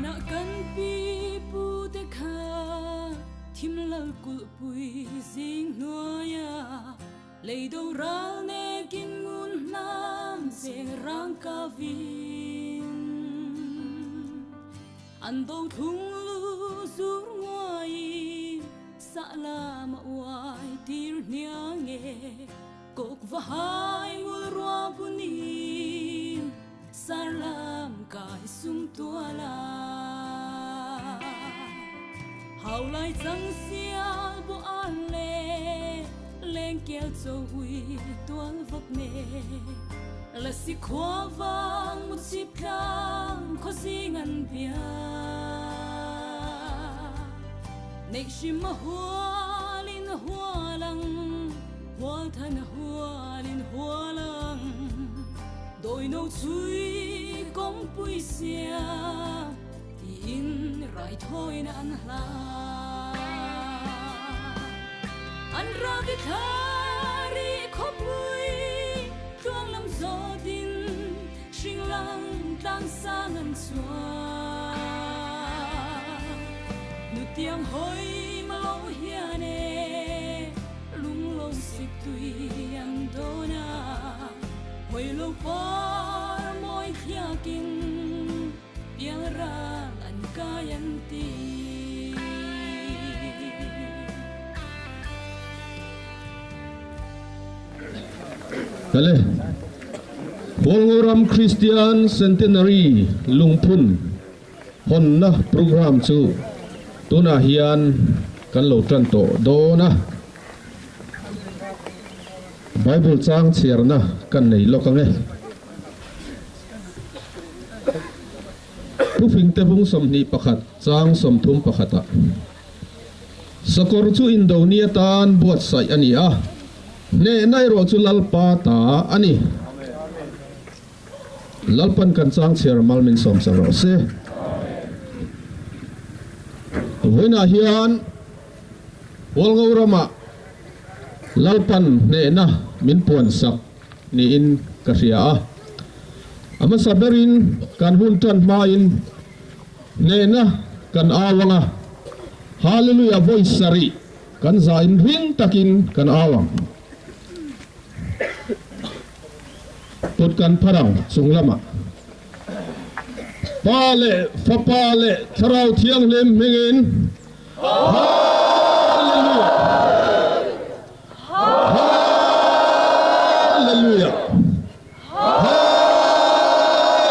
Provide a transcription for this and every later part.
Hmanah kan pi pute kha thim lal kulhpui zing hnuaia lei do ral nekin ngun hnam cheng rang ka vin. An do thlung lu zur nguaiin sah lam a uai tir hniang e. Kawk va hai ngul rua bunin sar lam kai sum tual a. Hau lai chang sial bo an le leng kel cho ui tual vak ne. Lasi khua vang mu chip tlang khaw zing an bia. Neih hrim a hualin a hual ang. Hual than a hualin hual ang. Dawi no chui kawngpui sia tiin raithawiin an hla. An ravi thla rih khawpui tluang lam zawtin hring lang tlang sang an chuang. Nutiang hawi ma lo hian e. Lunglo sik tui an dawn a, hawi lo par mawi thliakin piang ral an kai an ti. Kale, Hualngoram Christian Centenary Lungphun Hawnna programme chu tunah hian kan lo tan tawh dawn a, Bible chang chhiarna kan nei lawk ang e. Thufingte bung 21 chang 31 ah Sakawr chu Indonia tan buatsaih a ni a, hnehna erawh chu Lalpa ta a ni. Lalpan kan chang chhiar mal min sawm sak rawh se. Vawiinah hian Hualngo ramah Lalpan hnehna min puan sak niin ka hria a. A hmasa berin kan hun tan hmain hnehna kan au ang a, Hallelujah vawi sarih kan zain ring takin kan au ang. Kut kan phar ang chung lamah Pa leh Fapa leh Thlarau Thianghlim hmingin Hallelujah! Hallelujah!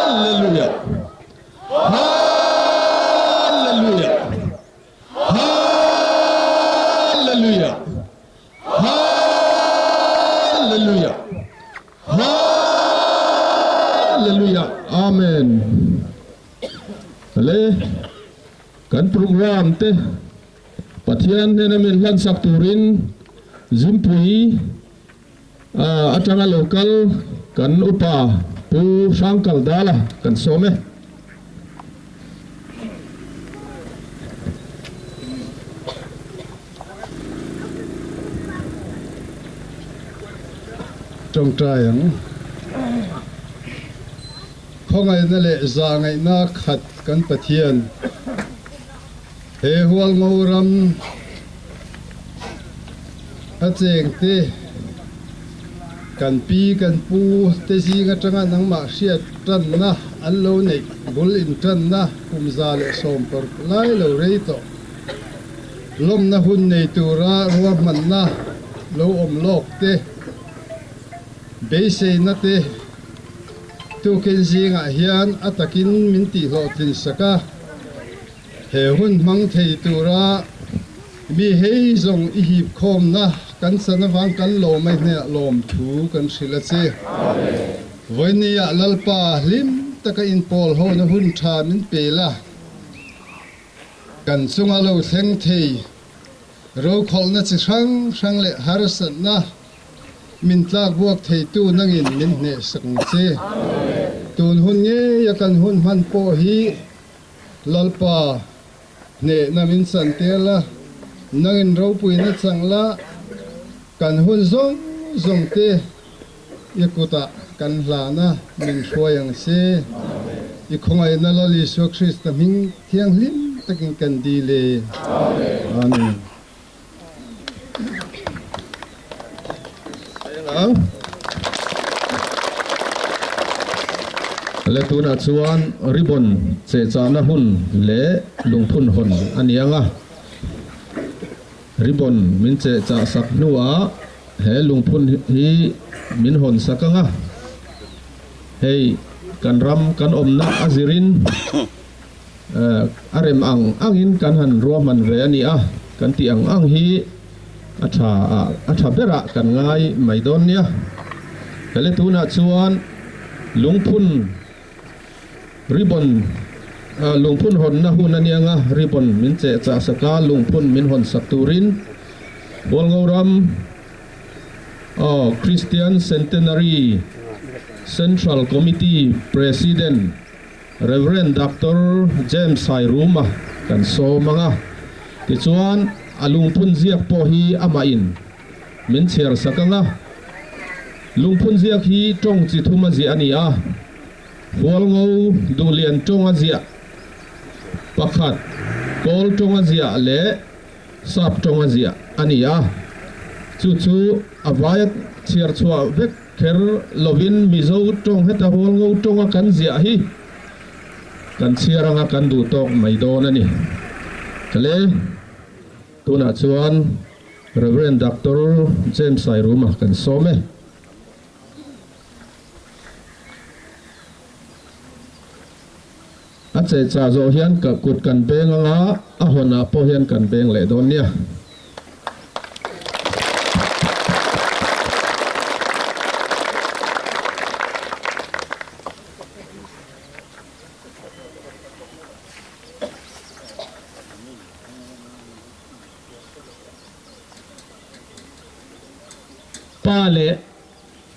Hallelujah! Hallelujah! Hallelujah! Hallelujah! Hallelujah! Amen. Le kan program te Pathian hnena min hlan sak turin Zimpui atanga lo kal kan upa Pu Hrangkal Dala kan sawm e. Tawngtai ang. Khawngaihna leh zahngaihna khat kan Pathian he Hualngo ram a chengte kan pi kan pu te zing atanga nangmah hriat tanna an lo neih bul intanna kum 116 lai lo rei tawh. Lawmna hun nei tura ruahmanna lo awm lawk te, beiseina te tukin zingah hian a takin min tihhlawhtlin sak a, he hun hmang thei tura mi hei zawng i hip khawmna kan chan avang kan lawm a hnenah lawmthu kan hrilh a che. Vawinia Lalpa hlim taka inpawl hona hun tha min pe la. Kan chunga lo thleng thei rokhawlhna chi hrang hrang leh harsatna min tlakbuak theitu nangin min hnehsak ang che. Tun hun ngeia kan hun hman pawh hi Lalpa hnehna min chantir la, nangin ropuina chang la, kan hun zawng zawng te i kutah kan hlana min hruai ang che. I khawngaihna Lal Isua Krista hming thianghlim takin kan dil e. Amen. Le tunah chuan ribbon chehchahna hun leh lungphun hawn a ni ang a. Ribbon min chehchah sak hnuah he lungphun hi min hawn sak ang a. Hei kan ram kan awmna a zirin a rem ang angin kan han ruahman ve a ni a, kan tih ang ang hi a tha ah a tha berah kan ngai mai dawn nia. Hele tunah chuan lungphun ribbon lungphun hawnna hun a nia nga, ribbon min chehchah sak a, lungphun min hawn sak turin Hualngoram Christian Centenary Central Committee President Rev. Doctor James Sairuma kan sawm ang a, tichuan a lungphun ziak pawh hi amah in min chhiar sak ang a. Lungphun ziak hi tawng chi thum a ziah a ni a, Hualngo Duhlian tawng a ziah pakhat, Kawl tawng a ziah leh Sap tawng a ziah a ni a, chu chu a vaia chhiar chhuah vek kher lovin Mizo tawng heta Hualngo tawnga kan ziah hi kan chhiar anga kan duh tawk mai dawn a ni. Tle, tunah chuan Rev. Doctor James Sairuma kan sawm e. A chehchah zawh hian ka kut kan beng anga a hawnah pawh hian kan beng leh dawn nia. Pa leh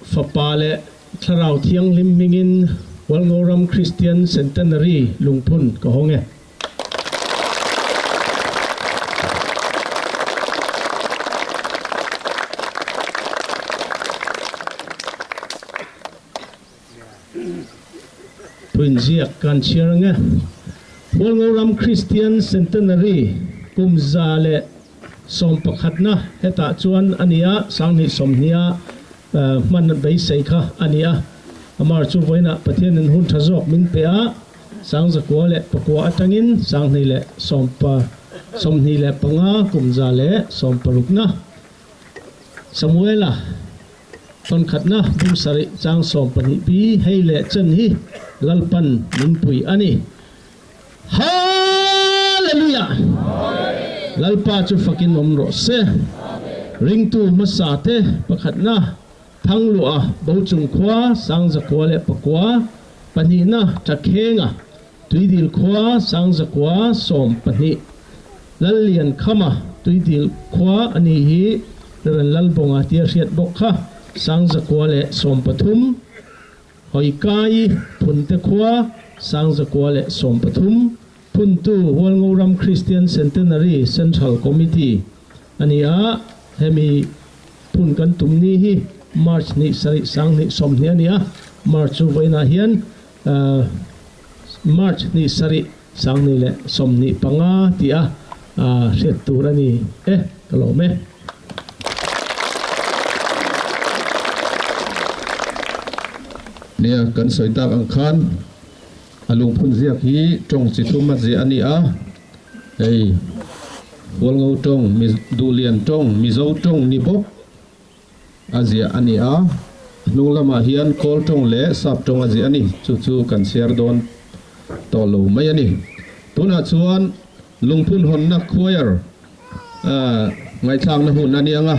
Fapa leh Thlarau Thianghlim hmingin Hualngoram Christian Centenary lungphun ka hawng e. Thuinziak kan chhiar ang e. Hualngoram Christian Centenary kum 111na hetah chuan a ni a, 2020a hman beisei kha a ni a. Amar chu vawiinah Pathianin hun tha zawk min pe a, 1909 atangin 2025 kum 160na Samuela Thawnkhatna bung sarih chang 12 pi hei leh chen hi Lalpan min pui a ni. Hallelujah! Lalpa chu fakin awm rawh se. Ringtu hmasa te pakhatna Thangluah Bochung khua 1909, pahnihna Thakhenga Tuidil khua 1912, Lallian Khama Tuidil khua a nih hi Rev. Lalbawnga tia hriat bawk kha 1913, Hawikai Phunte khua 1913, Phuntu Hualngoram Christian Centenary Central Committee a ni a, hemi phun kan tum ni hi March ni sarih 2020 a ni a, March chu vawiinah hian March ni sarih 2025 tih a hriat tur a ni e, ka lawm e. Nia, kan sawi tak ang khan a lungphun ziak hi tawng chi thum a ziah a ni a, hei Hualngo tawng, Duhlian tawng, Mizo tawng ni bawk. A ziah a ni a, hnung lamah hian Kawl tawng leh Sap tawng a ziah a ni. Chu chu kan chhiar dawn tawh lo mai a ni. Tunah chuan lungphun hawnna choir ngaihthlakna hun a ni ang a.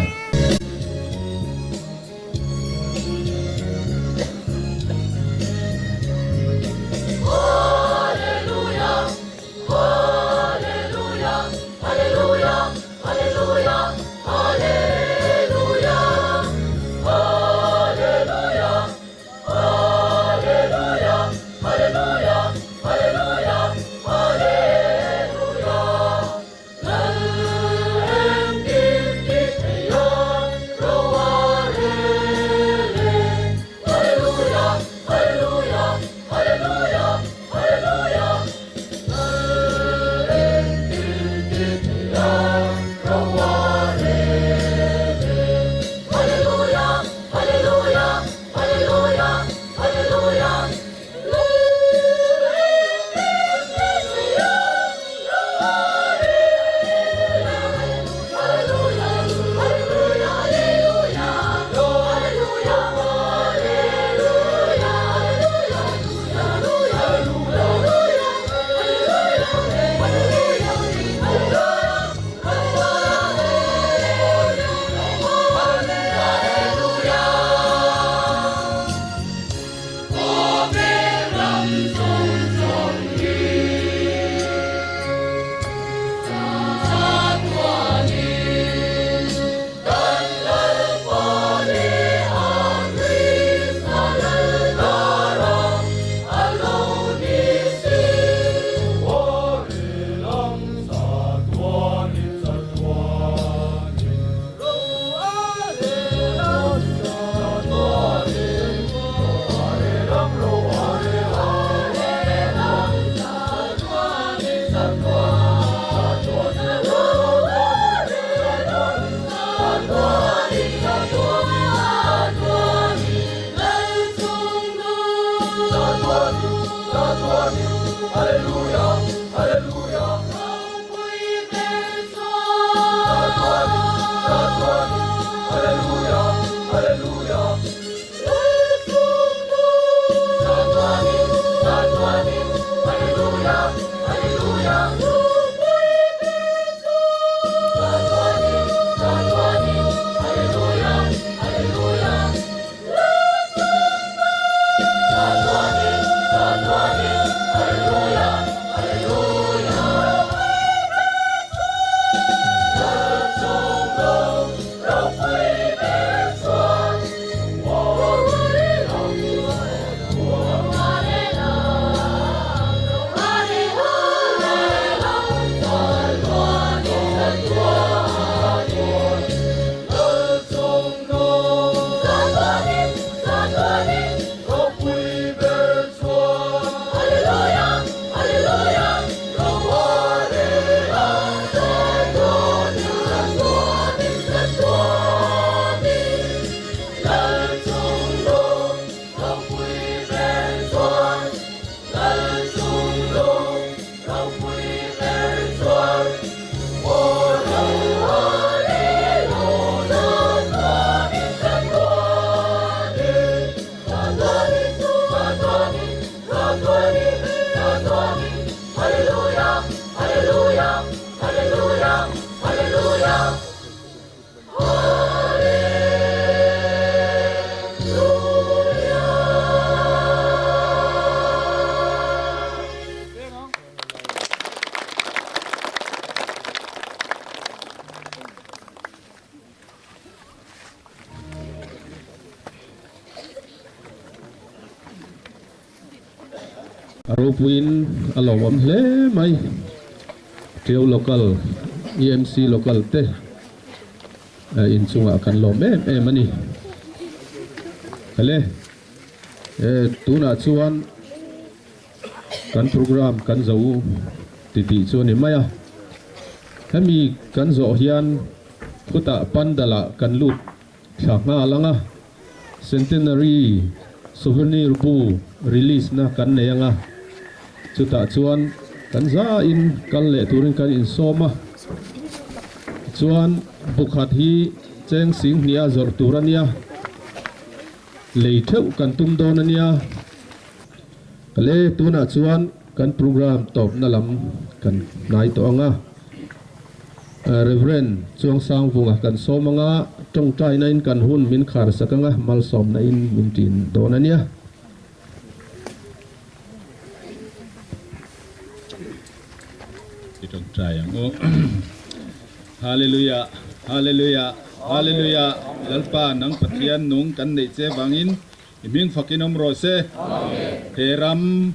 A ropuiin a lawmawm hle mai. Tiau Local, EMC Local te inchungah kan lawm em em a ni. Hale, tunah chuan kan program kan zo titih chu a ni mai a. Hemi kan zawh hian khutah pandal ah kan lut thla nghal ang a, Centenary Souvenir bu release na kan nei ang a, chutah chuan kan zain kal leh turin kan insawm a, chuan bu khat hi cheng sing hnih a zawrh tur a nia, lei theuh kan tum dawn a nia. Le tunah chuan kan program tawpna lam kan hnai tawh ang a, Rev. Chuangsangvunga kan sawm ang a, tawngtaina in kan hun min khar sak ang a, malsawmna in min ṭin dawn a nia. I tawngtai ang u. Hallelujah, Hallelujah, Hallelujah, Lalpa nang Pathian nung kan neih che vangin I hming fakin awm rawh se. He ram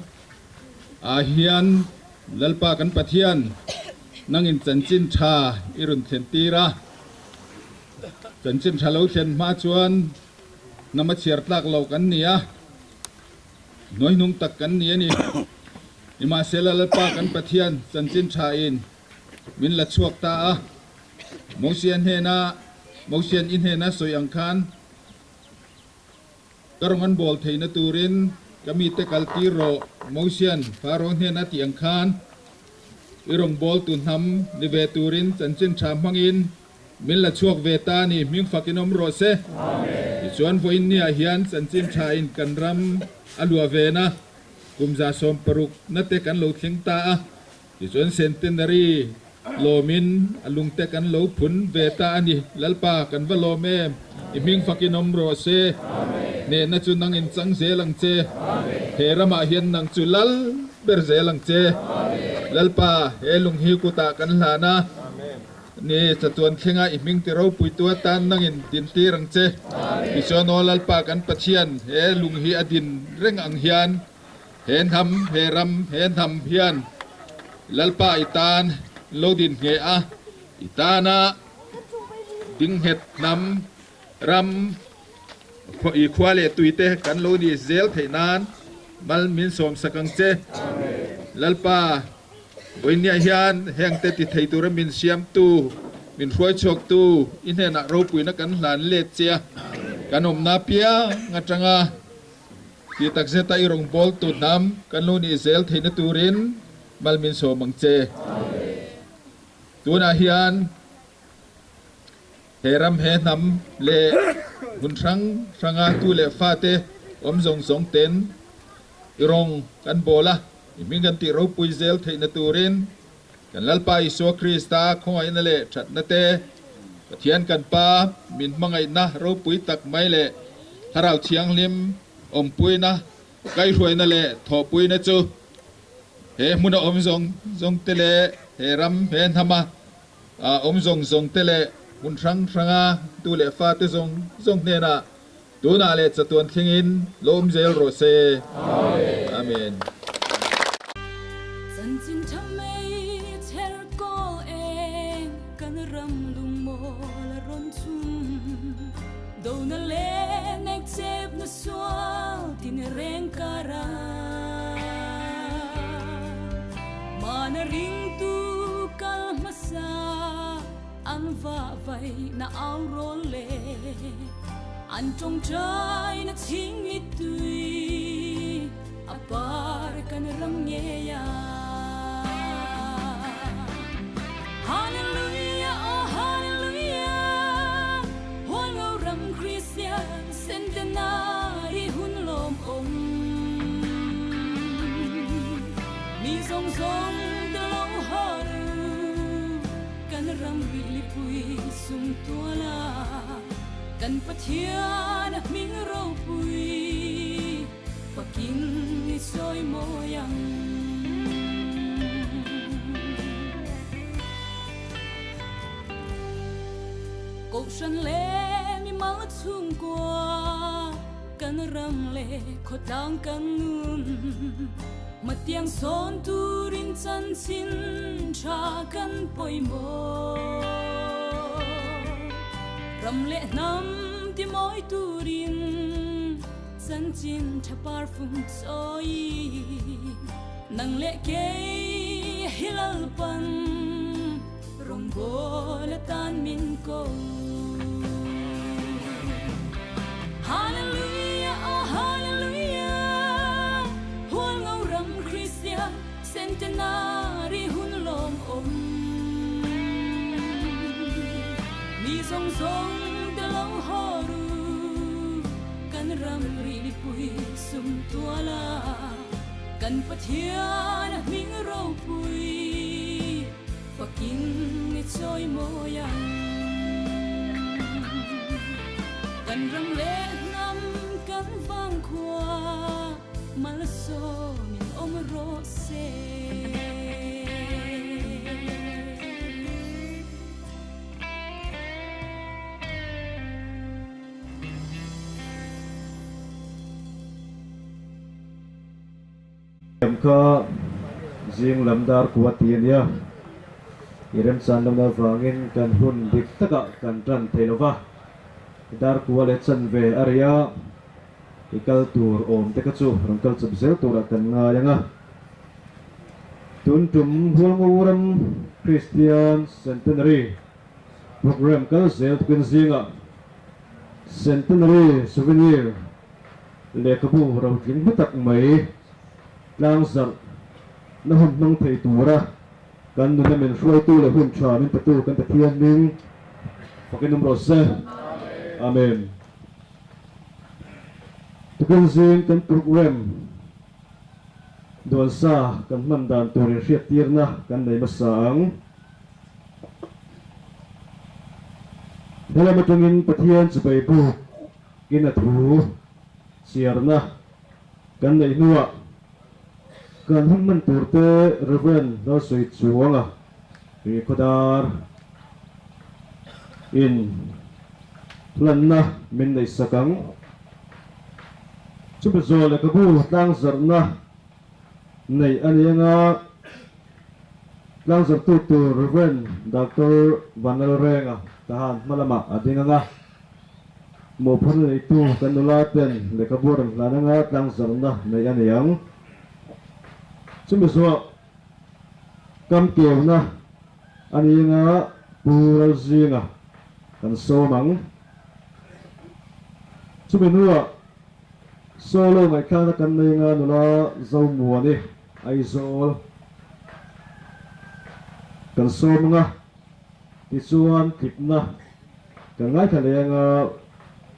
ah hian Lalpa kan Pathian nangin chanchin tha i rawn thlen tir a. Chanchin tha lo thlen hma chuan hnam a chhiar tlak loh kan ni a, hnuaihnung tak kan ni a ni. Nimahsela Lalpa kan Pathian chanchin tha in min la chhuak ta a. Mosia hnena Mosian i hnena sawi ang khan, Ka rawn an bawl theihna turin ka mite kal tir rawh, Mosian Pharaoh hnena tih ang khan. I rawngbawltu hnam ni ve turin chanchin tha hmangin min la chhuak ve ta a ni, hming fakin awm rawh se. Tichuan vawiin niah hian chanchin tha in kan ram a luah ve na kum 16 na te kan lo thleng ta a. Tichuan Centenary lawmin a lungte kan lo phun ve ta a ni. Lalpa, kan va lawm em? I hming fakin awm rawh se. Hnehna chu nang in chang zel ang che. He ramah hian nang chu lal ber zel ang che. Lalpa, he lung hi kutah kan hlan a ni. Chatuan thlenga i hming ti ropuitu atan nang in din tir ang che. Tichuan aw Lalpa kan Pathian, he lung hi a din reng ang hian He hnam, he ram, he hnam hian Lalpa i tan lo din ngheh a, i tana dingnghet hnam, ram, i khua leh tuite kan lo ni zel theih nan mal min sawm sak ang che. Lalpa, vawinia hian hengte ti thei tura min siamtu, min hruaichhuaktu i hnenah ropuina kan hlan let che a, kan awmna piang atanga Ti takzeta i rawngbawltu hnam kan lo nih zel theihna turin Mal min sawm ang che. Tunah hian he ram he hnam leh hmun hrang hranga tu leh fate awm zawng zawng ten i rawng kan bawl a, i hming kan tih ropui zel theihna turin kan Lalpa Isua Krista khawngaihna leh thatna te, Pathian kan Pa min hmangaihna ropui tak mai leh Thlarau Thianghlim awmpuina Kaihhruaina leh thawhpuina chu he hmuna awm zawng zawng te leh he ram he hnama awm zawng zawng te leh hmun hrang hranga tu leh fate zawng zawng hnenah tunah leh chatuan thlengin lawm zel rawh se. Amen. Chanchin tha mai chher kawl eng kan ram lungmawl a rawn chhum. Dona leh nek chep na sual tin reng kara. Mana ringtu kal hmasa an va vai na au rawl le an tawngtai na chhing mittui a par kan ram ngei a. Hallelujah, oh hallelujah, Hualngo ram Kristian centenary hun lawm awm. Mi zawng zawng te lo haw ru, kan ram rih lipui sum tual a, kan Pathian a hming ropui. Fakin i sawi mawi ang. Kohhran leh mimal chhungkua kan ram leh khawtlang kan nun. Hmatiang sawn turin chanchin tha kan pawimawh. Ram leh hnam ti mawi turin. Chanchin tha parfum chawi nang leh kei hi Lalpan rawngbâwl atan min ko. Hallelujah, oh hallelujah, Hualngo ram Kristian centenary hun lawmawm. Mi zawng zawng te lo haw ru. Kan ram rihpui sum tual a, kan Pathian a hming ropui fakin i chawi mawi ang. Kan ram leh hnam kan vangkhua malsawmin awm rawh se. Thiam kha zing lam dar kua ti a nia. I remchan lohna avangin kan hun dik takah kan tan thei lo va. Dar kua leh chanve a ri a, i kal tur awm te kha chu rawn kal chawp zel turah kan ngai ang a. Tun tum Hualngoram Kristian Centenary Programme kal zel tukin zingah Centenary Souvenir lehkhabu rotling hma tak mai tlangzarh na hun hmang thei tura kan nuna min hruaitu leh hun tha min petu kan Pathian hming fakin awm rawh se. Amen. Tukin zing kan programme duansa kan hman dan tur inhriattirna kan nei hmasa ang. Helam atangin Pathian chibai buk in a thu chhiarna kan neih hnuah kan hun hman tur te Rev. Lalsawi Chuanga ri khawdar in hlanna min neih sak ang. Chumi zawh lehkhabu tlangzarhna neih a ni anga. Tlangzarhtu tur Rev. Doctor Vanlalrenga Tahan hma lamah a ding ang a, mawhphurhna neitu kan nula ten lehkhabu rawn hlan anga tlangzarhna neih a ni ang. Chumi zuah kam keuna a ni anga Pu Ralzinga kan sawm ang. Chumi hnuah solo ngaihthlakna kan nei anga nula Zomuani Aizawl. kan sawm anga tichuan tlipna kan ngaithla leh anga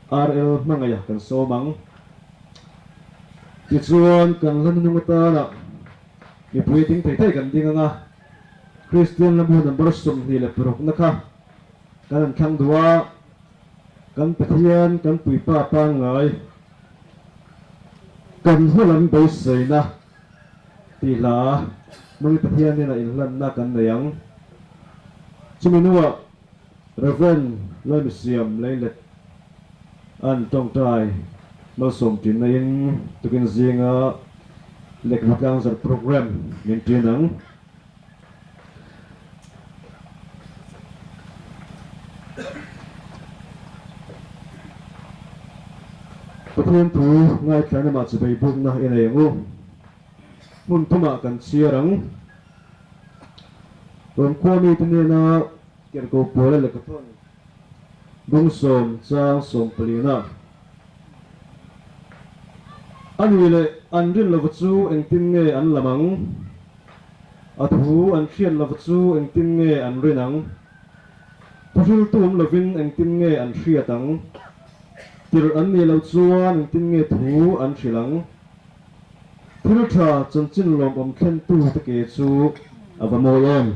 RL hmangaih a kan sawm ang. Tichuan kan hla hnung atana mipui ding thei thei kan ding anga Kristian lamu number 26 na kha kan han thlang duh a, kan Pathian kan puipa pangngai kan hmalam beiseina tih hla hmangin Pathian hnenah inhlanna kan nei ang. Chumi hnuah Rev. Lalmisiam Leilet an tawngtai malsawm tinna in tukin zinga lehkhabu tlangzarh program min tin ang. Pathian thu ngaithla namah chibei bukna i nei ang u. Hmun thumah kan chhiar ang. Rawn mi te nena kerko pawl a lehkhathawn bung sawm chang sawm palina. A ni leh an rin lova chu engtin nge an lam ang? A thu an hriat lova chu engtin nge an rin ang? Thuhril tum lovin engtin nge an hriat ang? Tirh an nih loh chuan engtin nge thu an hrilh ang? Thil tha chanchin lawmawm thlentu te ke chu a va mawi em?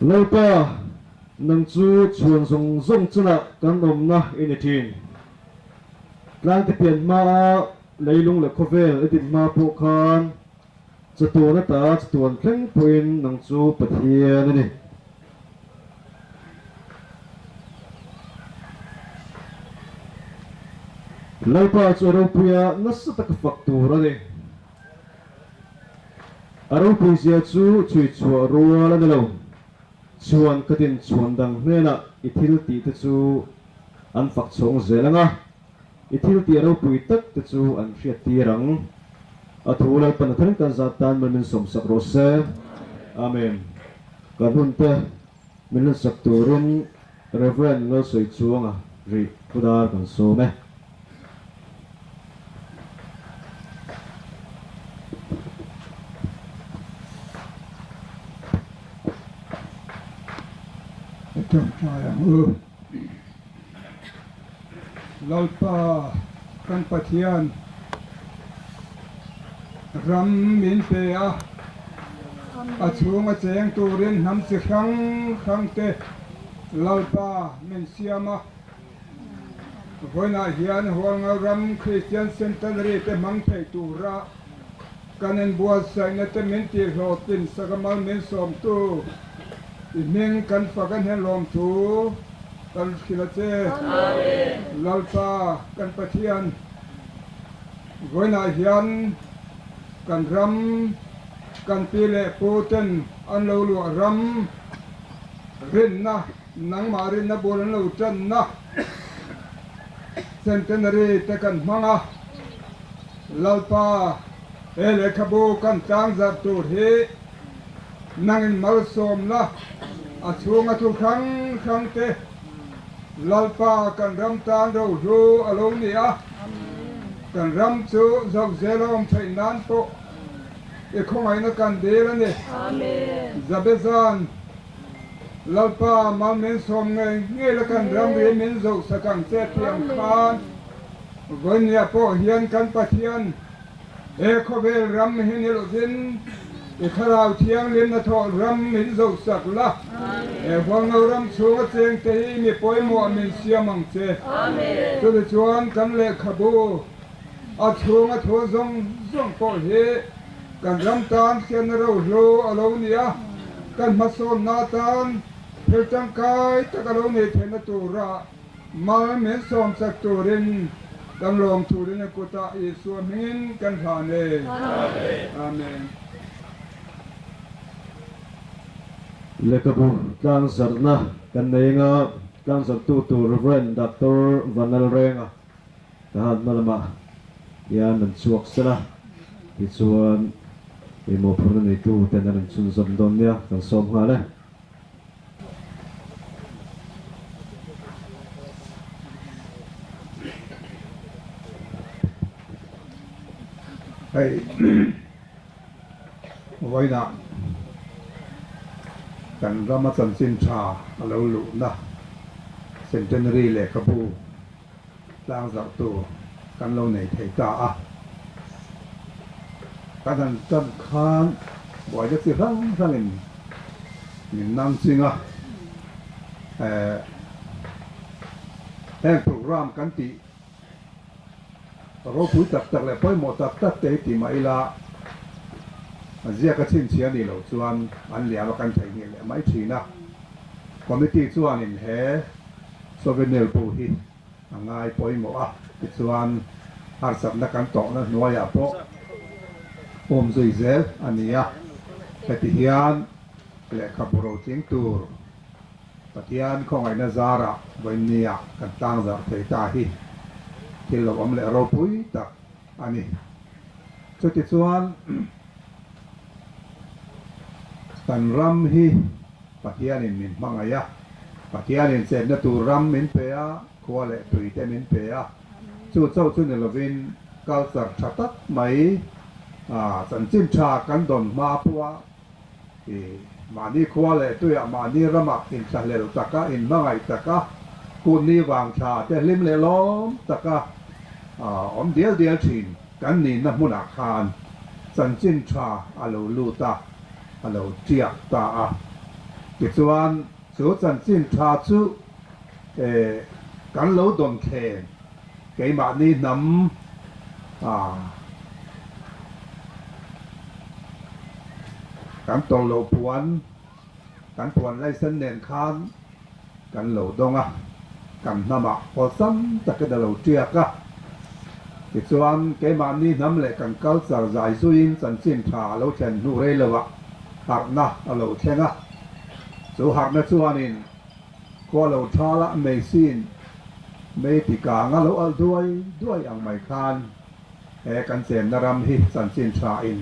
Lalpa, nang chu chhuan zawng zawng chungah kan awmna i ni thin. Tlangte pian hmaa leilung leh khawvel i din hma pawh khan chatuan ata chatuan thleng pawhin nang chu Pathian a ni. Lalpa chu a ropuia nasa taka fak tur a ni. A ropui zia chu chhui chhuah rual a ni lo. Chhuan khatin chhuan dang hnenah i thil tih te chu an fak chhawng zel ang a, i thil tih a ropui tak te chu an hriat tir ang. A thu Lalpan a tharin kan zat tan mal min sawmsak rawh se. Amen. Kan hun te min hlansak turin Reverend Lalsawi Chuanga rih khawdar kan sawm e. Tawngtai ang u. Lalpa kan Pathian ram min pe a, a chhunga cheng turin hnam chi hrang hrang te Lalpa min siam a. Vawiinah hian Hualngo ram Christian Centenary te hmang thei tura kan inbuatsaihna te min tihhlawhtlin sakamal min sawmtu i hming kan fak a hnen lawmthu kan hrilh a che. Lalpa kan Pathian, vawiinah hian kan ram kan pi leh pu ten an lo luah ram rinna Nangmah rinna bul an lo tanna Centenary te kan hmang a, Lalpa he lehkhabu kan tlangzarh tur hi nangin malsawmna a chhunga thu hrang hrang te Lalpa kan ram tan rohlu a lo ni a, kan ram chu zoh zel a awm theih nan pawh i khawngaihna kan dil a ni. Zabezan. Lalpa, mal min sawm ngei ngei la kan ramri min zoh sak ang che tih ang khan vawinia pawh hian kan Pathian he khawvel ram hi ni lovin i Thlarau Thianghlimna thawh ram min zoh sak la, he Hualngo ram chhunga chengte hi mi pawimawh min siam ang che. Chutichuan kan lehkhabu a chhunga thu zawng zawng pawh hi kan ram tan hriatna rohlu a lo ni a, kan hmasawnna atan thil tangkai tak a lo nei theihna tura mal min sawm chak turin kan lawm turin a kutah Isua hmingin kan hlan e. Amen. Lehkhabu tlangzarhna kan nei anga tlangzarhtu tur Rev. Doctor Vanlalrenga Tahan hma lamah hian an chhuak sel a, tichuan ih mawhphurhna neitu ten an rawn chhunzawm dawn nia kan sawm nghal e. Hei vawiinah kan rama chanchin tha a lo luhna Centenary lehkhabu tlangzarh tur kan lo nei thei ta a. Kan han tan khan buaina chi hrang hrangin min nang ching a, heng program kan tih ropui tak tak leh pawimawh tak tak te hi ti mah ila a ziak a chhinchhiah a nih loh chuan an liam a kan theihnghilh leh mai thin a. Committee chuanin he souvenir bu hi a ngai pawimawh a, tichuan harsatna kan tawhna hnuaiah pawh awm zui zel a ni a, heti hian lehkhabu rotling tur Pathian khawngaihna zarah vawiinnia kan tlangzarh thei ta hi thil lo awm leh ropui tak a ni. Chutichuan kan ram hi Pathianin min hmangaih a, Pathianin chenna tur ram min pe a, khua leh tui te min pe a, chu chauh chu ni lovin culture tha tak mai chanchin tha kan dawn hma pawha I mahni khua leh tuiah mahni ramah inthlahlel taka, inhmangaih taka, kutni vang thla te hlim leh lawm taka awm dial dial thin kan nihna hmunah khan chanchin tha a lo lut a, a lo tiak ta a. Tichuan chu chanchin tha chu kan lo dawn thleng keimahni hnam Kan tawrh loh puan, kan puan laisen nen khan kan lo dawng a, kan hnamah awlsam takin a lo tiak a. Tichuan, keimahni hnam leh kan culture zai zuiin chanchin tha a lo thlen hnu rei loah harhna a lo thleng a. Chu harhna chuanin Khua lo thal a meisin mei ti kang a lo alh duai duai ang mai khan he kan chenna ram hi chanchin tha in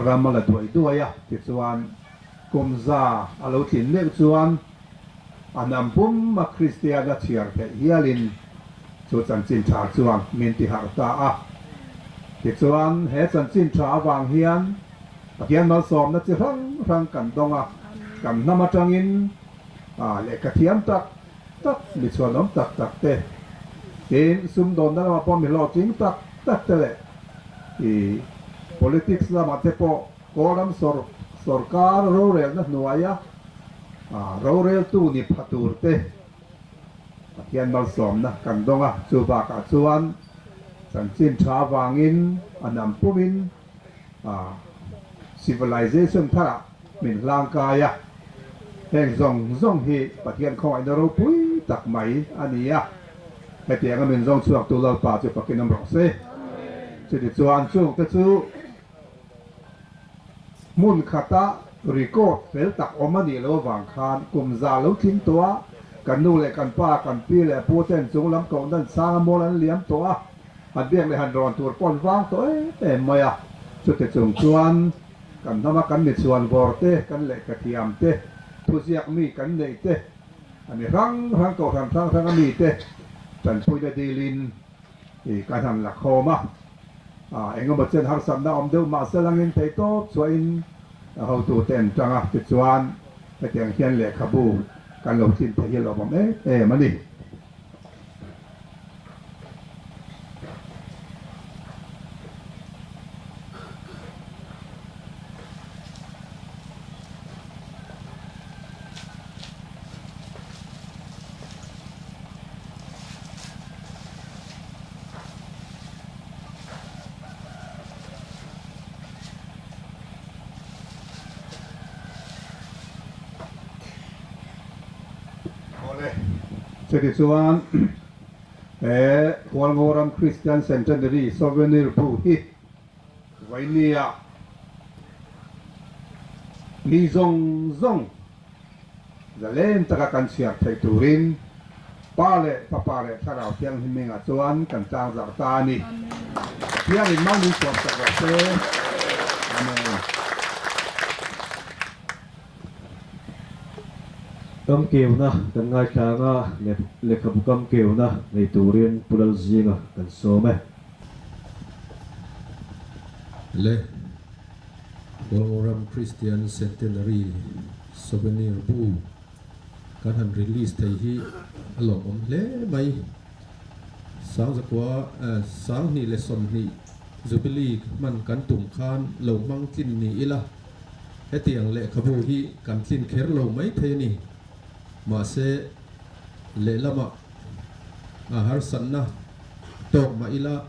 ram a la duai duai a, tichuan kum za a lo tlin meuh chuan a hnam pum a Kristian a chhiar theih hialin chu chanchin tha chuan min ti harh ta a, tichuan he chanchin tha avang hian Pathian malsawmna chi hrang hrang kan dawng a, kan hnam atangin lehkha thiam tak tak, mi chhuanawm tak tak te, tin sumdawnna lamah pawh mi hlawhtling tak tak te leh i politics lamah te pawh Kawlram sawrkar rorelna hnuaia roreltu ni pha tur te Pathian malsawmna kan dawng a, chu bakah chuan chanchin tha avangin a hnam pumin Civilization tharah min hlang kai a, heng zawng zawng hi Pathian khawngaihna ropui tak mai a ni a, hetianga min zawng chhuaktu Lalpa chu fakin awm rawh se. Chutichuan chungte chu hmun khata record fel tak awm a nih loh avang khan kum za lo tling tawh a, kan nu leh kan pa, kan pi leh pu ten chung lam kohna sang a mual an liam tawh a, Han biak leh han rawn tur pawh an vang tawh em em mai a, chute chung chuan kan hnama kan mi chhuan vawr te, kan lehkha thiam te, thuziak mi kan neih te, a mi hrang hrang kohhran hrang hranga mi te tanpuina dilin i kan han la khawm a, engemaw chen harsatna awm deuh mah se langin theihtawp chhuahin a hotute an tang a, tichuan hetiang hian lehkhabu kan lo tlin thei hi a lawmawm em em a ni. Awle, chutichuan he Hualngoram Christian Centenary Souvenir bu hi Vainia mi zawng zawng zalen taka kan chhiar theih turin Pa leh Fapa leh Thlarau Thianghlim hmingah chuan kan tlangzarh ta a ni. Pathianin mal min sawm sak rawh se. Amen. Kam keuna kan ngaithla anga lehkhabu kam keuna nei turin Pu Lalzinga kan sawm e. Le Hualngoram Christian Centenary Souvenir bu kan han release thei hi a lawmawm hle mai. Sangzakua 2020 Jubilee hman kan tum khan lo hmang tlin ni ila, hetiang lehkhabu hi kan tlin kher lo mai thei a ni. Mahse, lehlamah a harsatna tawk mah ila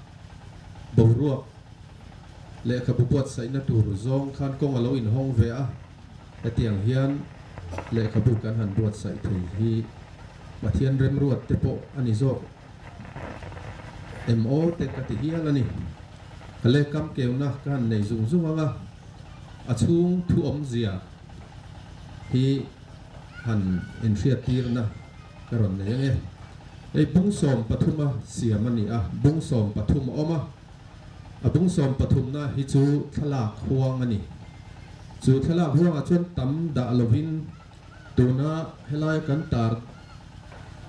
boruak lehkhabu buatsaihna tur zawng khan kawng a lo inhawng ve a, hetiang hian lehkhabu kan han buatsaih thei hi Pathian remruat te pawh a ni zawk em aw te ka ti hial a ni. Ka lehkam keuna ka han nei zung zung ang a, a chhung thu awmzia hi han inhriattirna ka rawn nei ang e. Hei bung 13 a siam a ni a, bung 13 a awm a, a bung 13na hi chu thlalak huang a ni. Chu thlalak huangah chuan tam dah lovin tuna helai kan tar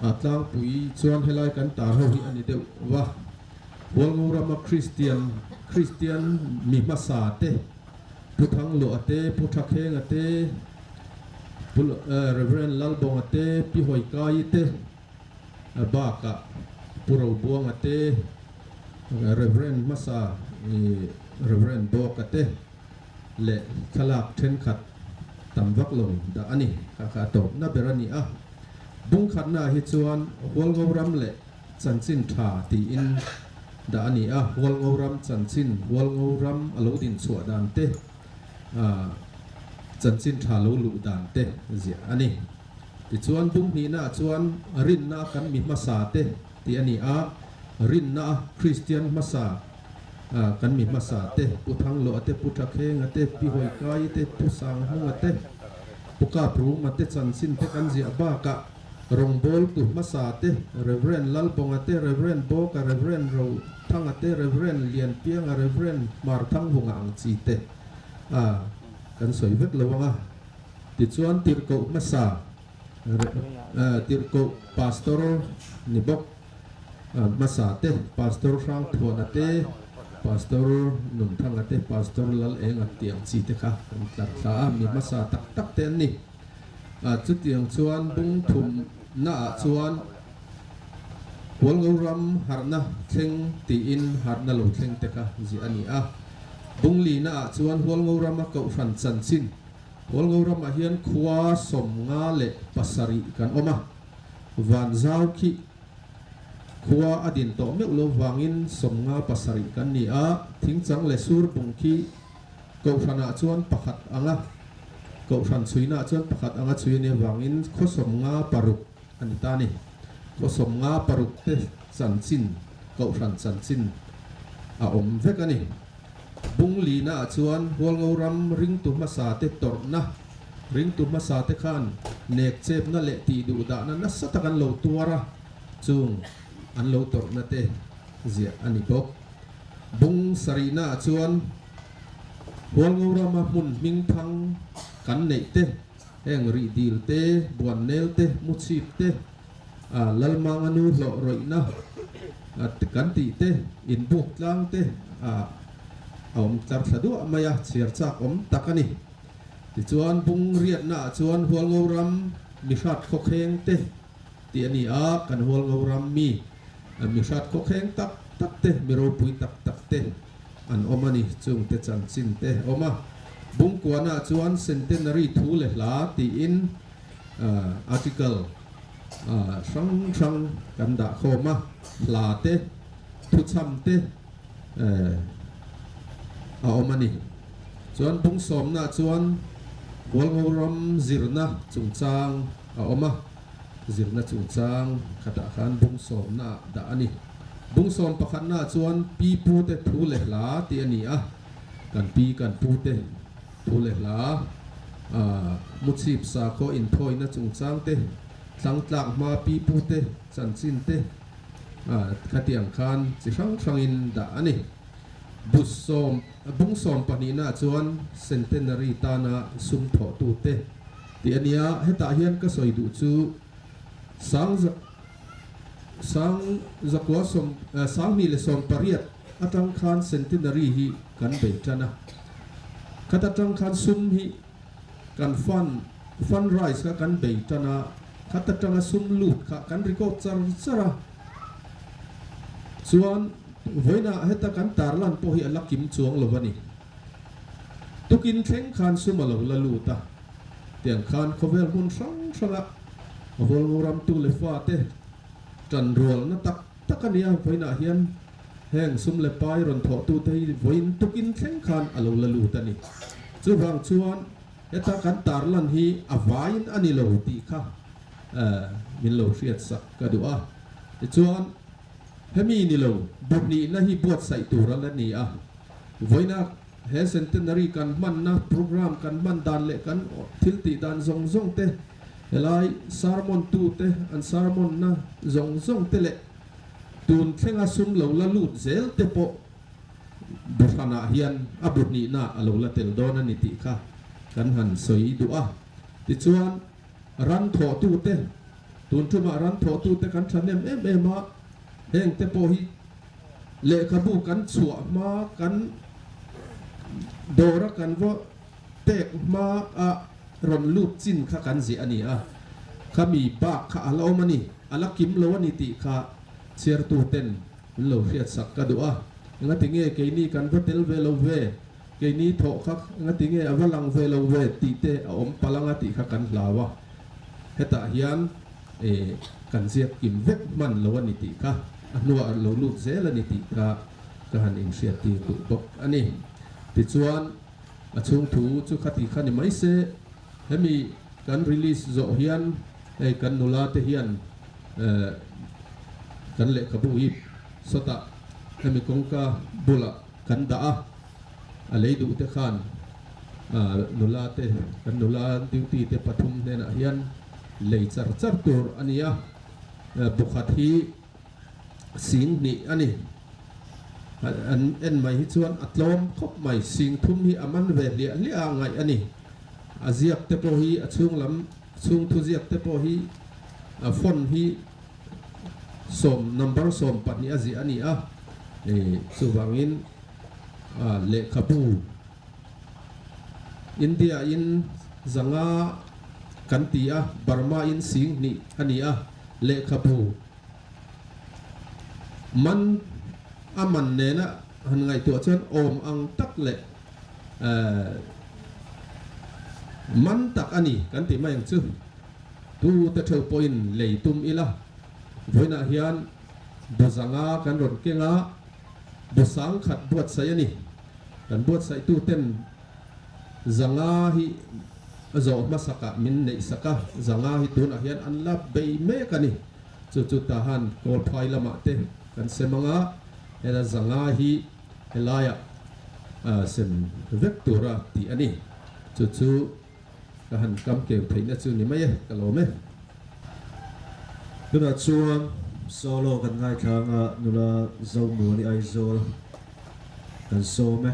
a tlangpui chuan helai kan tar ho hi a ni deuh va. Hualngo rama Kristian Kristian mi hmasa te, Pu Thangluah te, Pu Thakhenga te, Pu Rev. Lalbawnga te, Pi Hawikaii te bakah Pu Robuanga te, Rev. Hmasa Rev. Bawka te leh thlalak thenkhat tam vak lo dah a ni. Kha kha a tawpna ber a ni a. Bungkhatnaah hi chuan Hualngo ram leh Chanchin tha tiin dah a ni a, Hualngo ram chanchin, Hualngo ram a lo din chhuah dan te, chanchin tha lo luh dan te ziah a ni. Tichuan bunghnihnaah chuan rinna kan mi hmasa te tih a ni a, rinna Kristian hmasa kan mi hmasa te, Pu Thangloa te, Pu Thakhenga te, Pi Hawikaii te, Pu Sanghunga te, Pu Kapruma te chanchin te kan ziah bakah, Rawngbawltu hmasa te, Rev. Lalbawnga te, Rev. Bawka, Rev. Rothanga te, Rev. Lianpianga, Rev. Hmarthangvunga ang chi te a kan sawi vek lo ang a. Tichuan tirhkoh hmasa, tirhkoh Pastor ni bawk hmasa te, Pastor Hrangthuana te, Pastor Nunthanga te, Pastor Lalenga tih ang chi te kha kan tlar thla a, mi hmasa tak tak te an ni. Chutiang chuan bung thumnaah chuan Hualngo ram harhna thleng tiin harhna lo thleng te kha ziah a ni a. Bung linaah chuan Hualngo rama kohhran chanchin, Hualngo ramah hian khua 57 kan awm a, Vanzau khi khua a din tawh meuh lo vangin 57 kan ni a, Thingchang leh Surbung khi Kohhranah chuan pakhat anga Kohhran chhuinaah chuan pakhat anga chhui a nih avangin khaw 56 a ni ta a ni. Khaw 56 te chanchin, Kohhran chanchin a awm vek a ni. Bung linaah chuan Hualngo ram ringtu hmasa te tawrhna, ringtu hmasa te khan nek chepna leh tih duh dahna nasa tak an lo tuar a, chung an lo tawrhna te ziah a ni bawk. Bung sarihnaah chuan Hualngo rama hmun hming thang kan neih te, heng rih dil te, buan nel te, mu chhip te, Lalmanga nu hlawh rawihna kan tih te, inbuk tlang te a awm tlar thla duah mai a, chhiar chak awm tak a ni. Tichuan bung riatnaah chuan Hualngo ram mihrat khawkheng te tih a ni a, kan Hualngo ram mi mihrat khawkheng tak tak te, mi ropui tak tak te an awm a ni, chungte chanchin te a awm a. Bungkuanah chuan Centenary thu leh hla tiin article hrang hrang kan dah khawm a, hla te, thuchham te a awm a ni. Chuan bung sawmnaah chuan Hualngo ram zirna chungchang a awm a. Zirna chungchang khatah khan bung sawmnaah dah a ni. Bung sawm pakhatnaah chuan pi pute thu leh hla tih a ni a, kan pi kan pute thu leh hla, muchhip sakhaw inthawina chungchang te, thlangtlak hma pi pute chanchin te khatiang khan chi hrang hrangin dah a ni. Bus sawm bung sawm pahnihnaah chuan Centenary tana sum thawhtute tih a nia, hetah hian ka sawi duh chu sang sang zakua sawm 2018 atang khan Centenary hi kan bei tan a, khata tang khan sum hi kan fund fund raise kha kan bei tan a, khata tanga sum lut kha kan record char char a, chuan vawiinah heta kan tarlan pawh hi a la kim chuang lo a ni. Tukin thleng khan sum a lo la lut a, tiang khan khawvel hmun hrang hranga Hualngo ram tu leh fate tanrualna tak tak a nia, vawiinah hian heng sum leh pai rawn thawhtute hi vawiin tukin thleng khan a lo la lut a ni. Chuvang chuan heta kan tarlan hi a vaiin a ni lo tih kha min lo hriatsak ka duh a. Tichuan hemi ni lo buhnihna hi buatsaih tur a la ni a, Vawiina he Centenary kan hmanna program kan hman dan leh kan thil tih dan zawng zawng te, helai sermon tu te an sermon na zawng zawng te leh tun thlenga sum lo la lut zel te pawh buhranah hian a bu hnihna a lo la tel dawn a ni tih kha kan han sawi duh a. Tichuan ran thawhtu te, tun tumah ran thawhtu te kan thahnem em em a, heng te pawh hi Lehkhabu kan chhuah hma kan dawra kan va pek hma a rawn lut chin kha kan ziah a ni a, khami bak kha a la awm a ni, a la kim lo a ni tih kha chhiartu ten min lo hriatsak ka duh a, engati nge keini kan va tel ve lo ve, keini thawh kha engati nge a va lang ve lo ve tih te a awm palh anga tih kha kan hlau a, hetah hian. E, kan ziak kim vek hman lo a ni tih kha a hnuah lo lut zel a ni tih kha ka han inhriat tir duh bawk a ni. Tichuan, a chhung thu chu khati kha ni mai se, hemi kan release zawh hian hei kan nula te hian kan lehkhabu hi sawtah hemi kawngka bulah kan dah a, a lei duh te khan nula te kan nula duty te pathum hnenah hian lei char char tur a ni a, bukhat hi sing hnih a ni. An en mai hi chuan a tlawm khawp mai, sing thum hi a man ve hliah hliah a ngaih a ni. A ziak te pawh hi a chhung lam chhung thu ziak te pawh hi a font hi sawm number 12 a ziah a ni a, chuvangin lehkhabu India in zanga kan ti a, Burma in sing hnih a ni a, lehkhabu man a man nena han ngaihtuah chuan awm ang tak leh man tak a ni kan tih mai ang chu. Tu te theuh pawhin lei tum ila, vawiinah hian bu zanga kan rawn keng a, bu sangkhat buatsaih a ni. Kan buatsaihtu ten zanga hi a zawh hmasakah min neih sak a, zanga hi tunah hian an la bei mek a ni. Chu chu tahan Kawlphai lamah te kan sem ang a, heta zanga hi helaiah sem vek tura tih a ni. Chu chu ka han kam keu theihna chu ni mai e, ka lawm e. Tunah chuan solo kan ngaithla anga nula Zomuani Aizawl kan sawm e.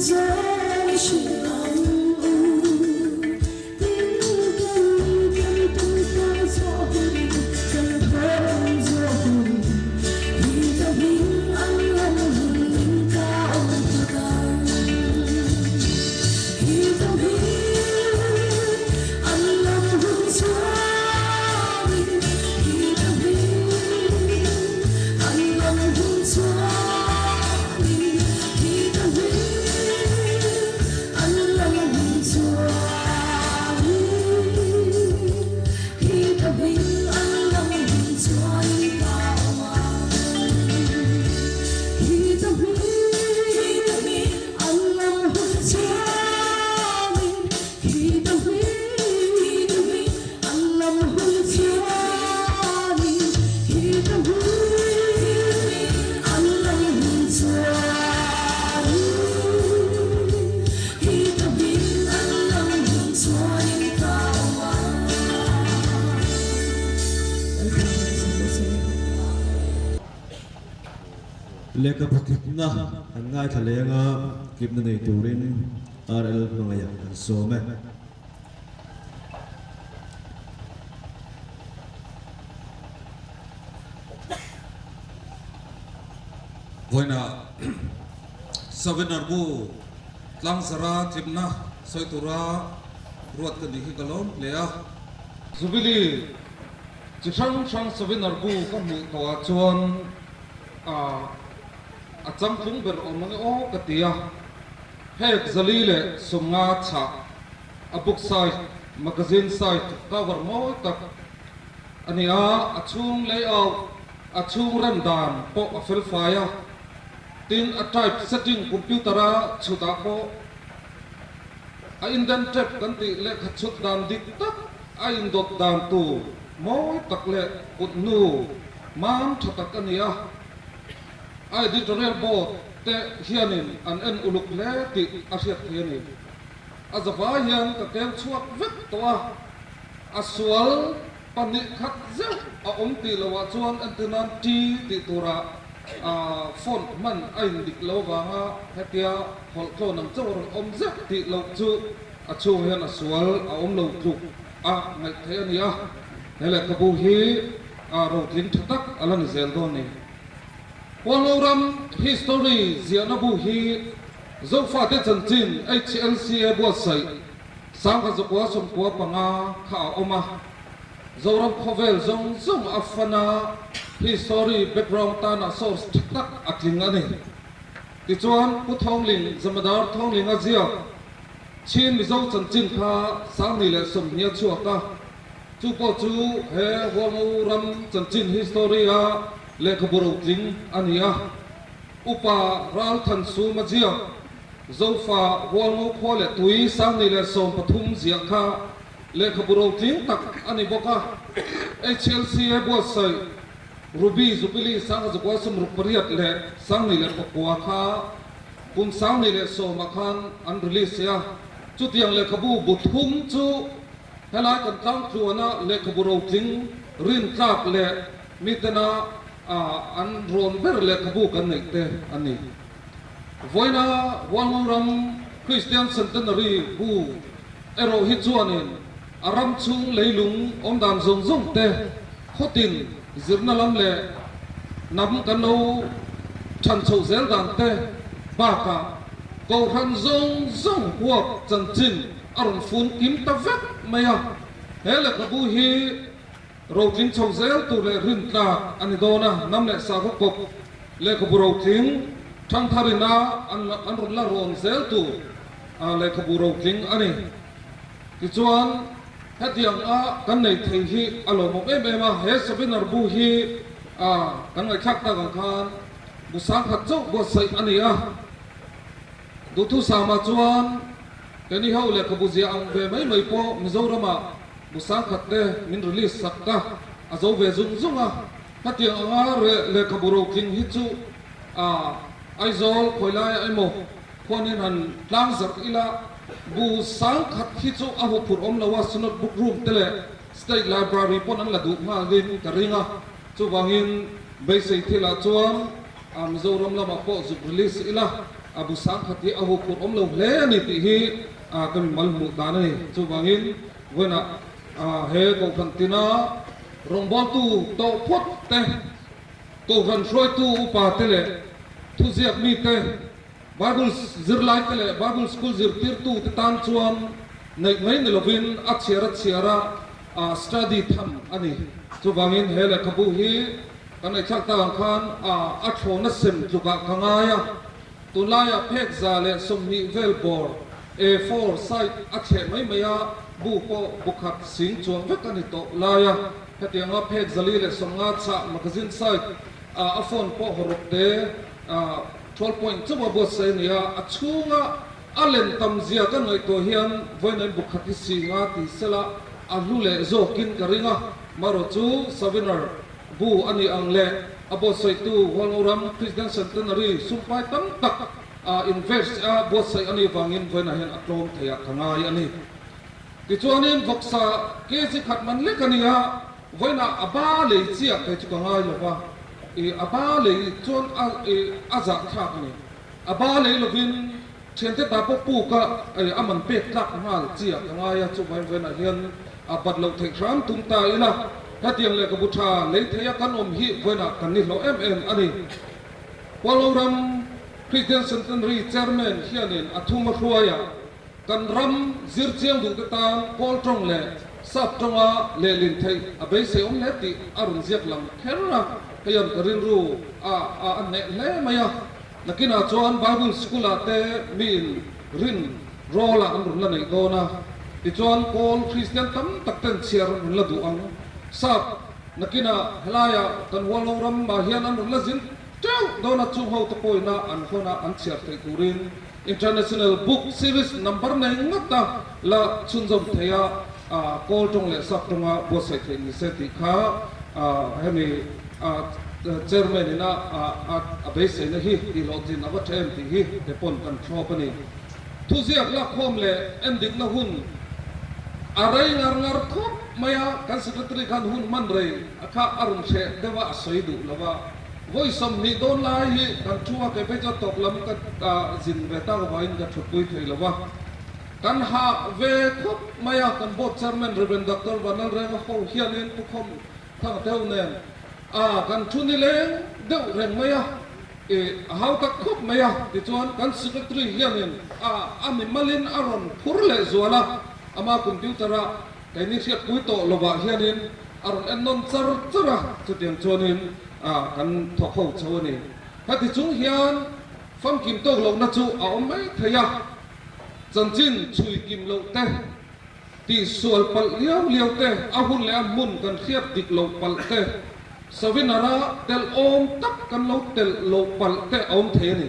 Zawng i hrilh ang u. Tin, kan kan tum tlang chhuah hunin, kan thawn zawh hunin, hi ka hming an lam hunin ka awm phawt ang. Hi ka hming an lam hun chuanin, hi ka hming an lam hun chuanin, hi ka hming an lam hun chuanin, hi ka hming an lam hun chuanin ka awm ang. Hi ka hming an lam hun chuanin, hi ka hming an lam hun chuanin, hi ka hming an lam hun chuanin, hi ka hming an lam hun chuanin ka awm ang. Lehkhabu tlipna kan ngaithla leng a, tlipna nei turin RL hmangaih kan sawm e. Vawiinah Savinar bu tlangzara tlipna sawi tura ruat ka nih hi ka lawm hle a. Jubilee chi hrang hrang Savinar bu ka hmuh tawhah chuan a changtlung ber awm ang e aw ka ti a. Hek 450 chhah a book size, magazine size cover mawi tak a ni a, a chhung layout, a chhung rem dan pawh a fel fai a, tin a type setting computer a chhutah pawh a indent tab kan tih lehkha chhut dan dik tak a indawt dan tur mawi tak leh kut hnu mam tha tak a ni a. A editorial board te hianin an en uluk hle tih a hriat thei a ni. A zavai hian ka keu chhuak vek tawh a, a sual pahnih khat zeuh a awm tih lohah chuan entir nan T tih turah font hman a indik lo vanga hetia hawlh tlawn ang chauh a rawn awm zeuh tih loh chu a chhung hian a sual a awm lo tluk a ngaih theih a ni a. He lehkhabu hi rotling tha tak a la ni zel dawn ni. Hualngo ram history ziahna bu hi Zofate chanchin HLCA buatsaih 1995 kha a awm a. Zoram khawvel zawng zawng a fan a, history background tana source tha tak a tling a ni. Tichuan, Pu Thawngling, Zamadar Thawnglinga ziak Chin Mizo chanchin kha 2020 a chhuak a. Chu pawh chu he Hualngo ram chanchin history a lehkhabu rotling a ni a. Upa Ralthan Suma ziak Zofa Hualngo khua leh tui 2013 ziah kha lehkhabu rotling tak a ni bawk a. HLCA buatsaih Ruby Jubilee 1968 leh 2009 kha kum 2010 ah khan an release a. Chutiang lehkhabu bu thum chu Helai kan tlangtluana lehkhabu rotling rintlak leh mitena an rawn ber lehkhabu kan neih te a ni. Vawiina Hualngo ram Christian Centenary bu erawh hi chuanin a ram chhung leilung awmdan zawng zawng te khawtin zirna lam leh hnam kan lo than chhoh zel dan te bakah kohhran zawng zawng huap chanchin a rawn fun kim ta vek mai a, he lehkhabu hi rotling chho zel tur leh rintlak a ni dawn a, hnam leh sakhaw kawp lehkhabu rotling thangtharina an an rawn la rawn zel tur lehkhabu rotling a ni. Tichuan, hetiang a kan nei thei hi a lawmawm em em a, he seminar bu hi kan ngaihthlak tak ang khan bu sangkhat chauh buatsaih a ni a. Duhthusama chuan Kenny ho lehkhabu zia ang ve mai mai pawh Mizoramah bu sangkhat te min release sak ka a zo ve zung zung a, hetiang anga lehkhabu rotling hi chu a Aizawl khawilaiah emaw khuanin han tlang zarh ila bu sangkhat hi chu a huphurh awm lo a, Synod Book Room te leh State Library pawn an la duh nghalin ka ring a, chuvangin beisei thilah chuan Mizoram lamah pawh zuk release ila. a bu 10,000 hi a huphurh awm lo hle a ni tih hi ka mimal hmuh dan a ni. Chuvangin vawiinah he Kohhran tina rawngbawltu tawh phawt te, Kohhran hruaitu upa te leh thuziak mite, Bible zirlai te leh Bible school zirtirtu te tan chuan neih mai ni lovin a chhiar a chhiar a study tham a ni. Chuvangin he lehkhabu hi kan ngaihthlak tak ang khan a thlawna sem tlukah ka ngai a, tunlaiah phek 120 vel bawr A4 site a thleh mai mai a, bu pawh bu khat sing chuang vek a ni tawh lai a, hetianga phek 450 chhah magazine site a phone pawh hawrawp te 12 point chauh a buatsaih a ni a, a chhunga a len tam zia kan ngaihtuah hian vawiin bu khat hi singa ti sela a hlu leh zawkin ka ring a, marawh chu Savinar bu a nih ang leh a buatsaihtu Hualngoram Christian Centenary sumpai tam tak a invest a buatsaih a nih vangin vawiinah hian a tlawm thei ah ka ngai a ni. Tichuanin vawksa kg khat man lek a ni a, vawiinah a ba lei chiah kei chu ka ngai lo va, i a ba lei chuan a i a zahthlak a ni. A ba lei lovin thiante ta pawh puk a a man pek tlak nghal chiah ka ngai a, chuvangin vawiinah hian a bat loh theih hram tum ta ila, hetiang lehkhabu tha lei theia kan awm hi vawiinah kan ni hlawh em em a ni. Hualngoram Christian Centenary Chairman hianin a thum a hruaia kan ram zir chiang duh te tan Kawl tawng leh Sap tawnga lehlin theih a beisei awm hle tih a rawn ziak lang kher a, heian ka rilru a a hneh hle mai a. Nakinah chuan Bible School ah te miin rin rawl ah an rawn la neih dawn a, tichuan Kawl Kristian tam tak ten chhiar an rawn la duh ang. Sap, nakinah helaiah kan Hualngo ram ah hian an rawn la zin teuh dawn a, chung ho te pawhin a an hawn a an chhiar theih turin International Book Series number nei ngawt a la chhunzawm thei a, Kawl tawng leh Sap tawnga buatsaih theih ni se tih kha hemi Chairman in a a beiseina hi tih hlawhtlin a va tha em tih hi te pawn kan thlawp a ni. Thuziak lakkhawm leh endikna hun a rei ngar ngar khawp mai a, kan Secretary khan hun hman rei a kha a rawn hreh deuh a, a sawi duh lo a. Vawi 20 dawn lai hi kan thu a, kei phei chuan tawp lam ka zin ve tak avangin ka thutpui thei lo a. Kan hah ve khawp mai a, kan Board Chairman Rev. Doctor Vanlalrenga ho hianin Pu Khawm Thang deuh nen a kan thu ni leng deuh reng mai a, i a hau tak khawp mai a, tichuan kan secretary hianin a a mimalin a rawn phur leh zual a, ama computer a keini hriatpui tawh lovah hianin a rawn en nawn char char a, chutiang chuanin a kan thawk ho chho a ni. Heti chung hian famkim tawk lohna chu a awm mai thei a, chanchin chhui kim loh te, Tihsual palh liau liau te, a hun leh a hmun kan hriat dik loh palh te, Savinara telh awm tak kan lo telh loh palh te a awm thei a ni.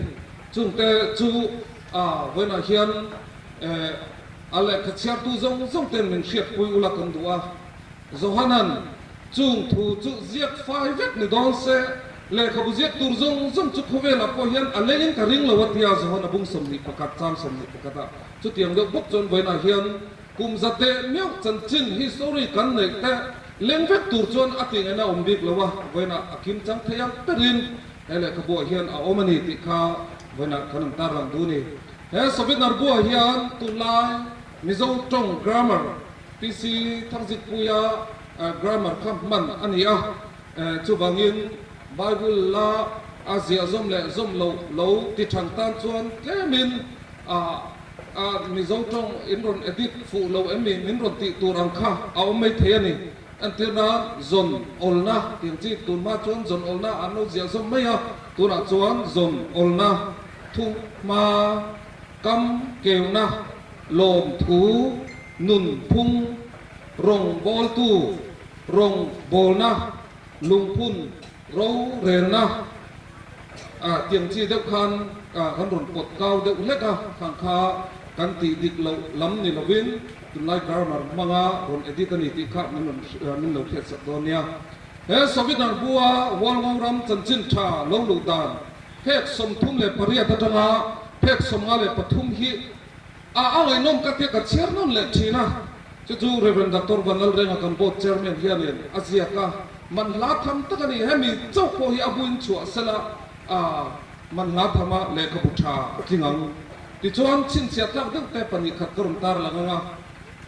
Chungte chu a vawiinah hian a lehkha chhiartu zawng zawng ten min hriatpui ula kan duh a. Johanan chung thu chu ziak fai vek ni dawn se, lehkhabu ziak tur zawng zawng chu khawvelah pawh hian a lengin ka ring lo a tia Johana bung 21 chang 21 ah Chutiang deuh bawk chuan vawiinah hian kum za teh meuh chanchin, history, kan neih te leng vek tur chuan a tih ngaihna a awm bik lo a, vawiinah a kim chang thei ang berin he lehkhabuah hian a awm a ni tih kha vawiinah kan an tarlang duh a ni. He Sovinar buah hian tunlai Mizo tawng grammar PC Thangzikpuia grammar kha hman a ni a, chuvangin Bible la a ziah zawm leh zawm loh lo ti thang tan chuan tlemin A a Mizo tawng in rawn edit fuh lo em mi min rawn tih tur ang kha a awm mai thei a ni. Entir nan zawn awlna tih ang chi tun hma chuan zawn awlna an lo ziah zawm mai a, tunah chuan zawn awlna thu hma kam keuna lawm thu nun phung rawng bawltu rawng bawlna lungphun rorelna A tiang chi deuh khan kan rawn pawt kau deuh hlek a, khang kha kan tih dik loh lam ni lovin tunlai grammar hmanga rawn edit a ni tih kha min rawn min lo hriat sak dawn nia. He Sovitar bua Hualngo ram chanchin tha lo luh dan phek 38 atanga phek 53 hi a a ngaihnawm ka tia ka chhiar nawn leh thin a, chu chu Rev. Doctor Vanlalrenga kan board chairman hianin a ziak a, man hla tham tak a ni. Hemi chauh pawh hi a buin chhuah sela a. Man hla thama lehkhabu tha a tling ang. Tichuan, chhinchhiah tlak deuh te 2 khat ka rawn tar lang ang a.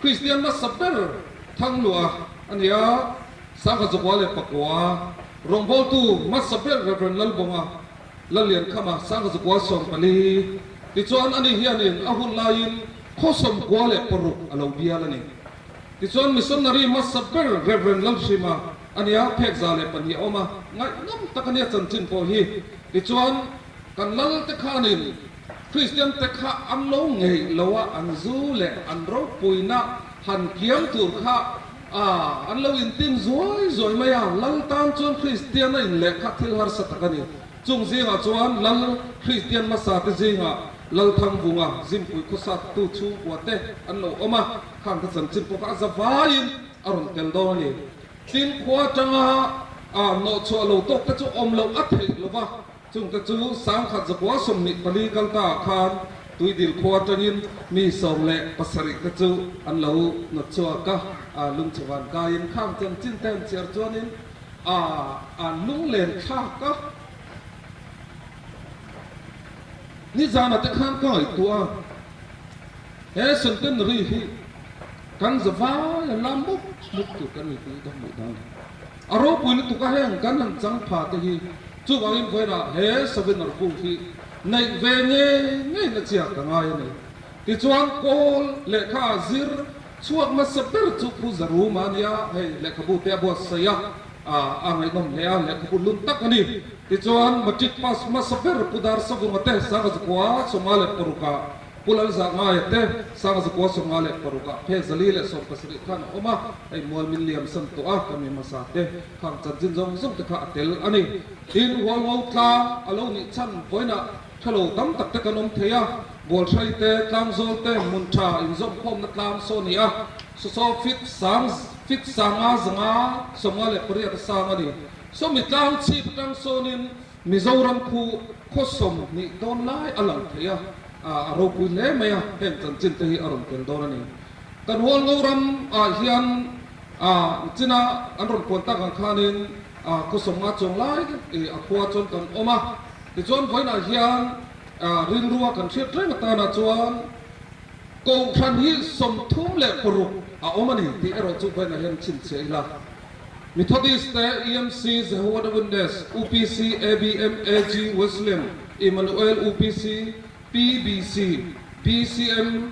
Kristian hmasa ber Thangluah a ni a, 1909 rawngbawltu hmasa ber Rev. Lalbawnga Lalliankhama 1914. Tichuan, ani hianin a hun laiin khaw 96 a lo bial a ni. Tichuan, missionary hmasa ber Rev. Lalhrima a ni a, phek 102 a awm a, ngaihnawm tak a nia chanchin pawh hi. Tichuan, kan lal te khanin Kristian te kha an lo ngei lo a, an zu leh an ropuina han kiam tur kha an lo intin zuai zuai mai a. Lal tan chuan Kristian a inleh kha thil harsa tak a ni. Chung zingah chuan lal Kristian hmasa te zingah Lalthangvunga Zimpui khawsat tu chhungkua te an lo awm a, khang te chanchin pawh kha a za vaiin a rawn tel dawn a ni. Tin, khua atanga nawhchhuah lo tawk te chu awm loh a theih lo va, chung te chu 1924 kal ta ah khan Tuidil khua atangin mi 17 te chu an lo nawtchhuak a, lungchhe van kaiin khang chanchin te an chhiar chuanin a lunglen thlak a. Nizana te khan ka ngaihtuah a, he centenary hi kan zavai a lam mup mup tur kan ni tih ka hmuh dan. A ropui lutuk a heng kan han chang pha te hi chuvangin vawiinah he souvenir bu hi neih ve ngei ngei na chiah ka ngai a ni. Tichuan kawl lehkha zir chhuak hmasa ber chu Pu Zaruma a nia, hei lehkhabu te a buatsaih a, a ngaihnawm hle a, lehkhabu lun tak a ni. Tichuan matric pass hmasa ber Pu Dar Savunga te 1956ah Pu Lalzah Ngaia te 1956ah phek 417 khan a awm a, hei mual min liam san tawh a, ka mi hmasa te khang chanchin zawng zawng te kha a tel a ni. Tin, Hualngo tlang a lo nih chhan vawiinah thalo tam tak te kan awm thei a, Bualhrai te, Tlangzawl te, hmun tha inzawmkhawmna tlang saw ni a, saw fit sang fit sanga zanga 58 a sang a ni. Sawmi tlang chhip atang sawnin Mizoram khu khaw 20 dawn lai a lang thei a, a ropui hle mai a, heng chanchin te hi a rawn tel dawn a ni. Kan Hualngo ram ah hian china an rawn puan tak ang khanin khaw 50 chuang lai a khua chuan kan awm a, tichuan vawiinah hian rilrua kan hriat reng atana chuan Kohhran hi 36 a awm a ni tih erawh chu vawiinah hian chhinchhiah ila. Methodist te, EMC, Jehovah Witness, UPC, ABM, AG, Wesleyan, Emmanuel UPC, PBC, BCM,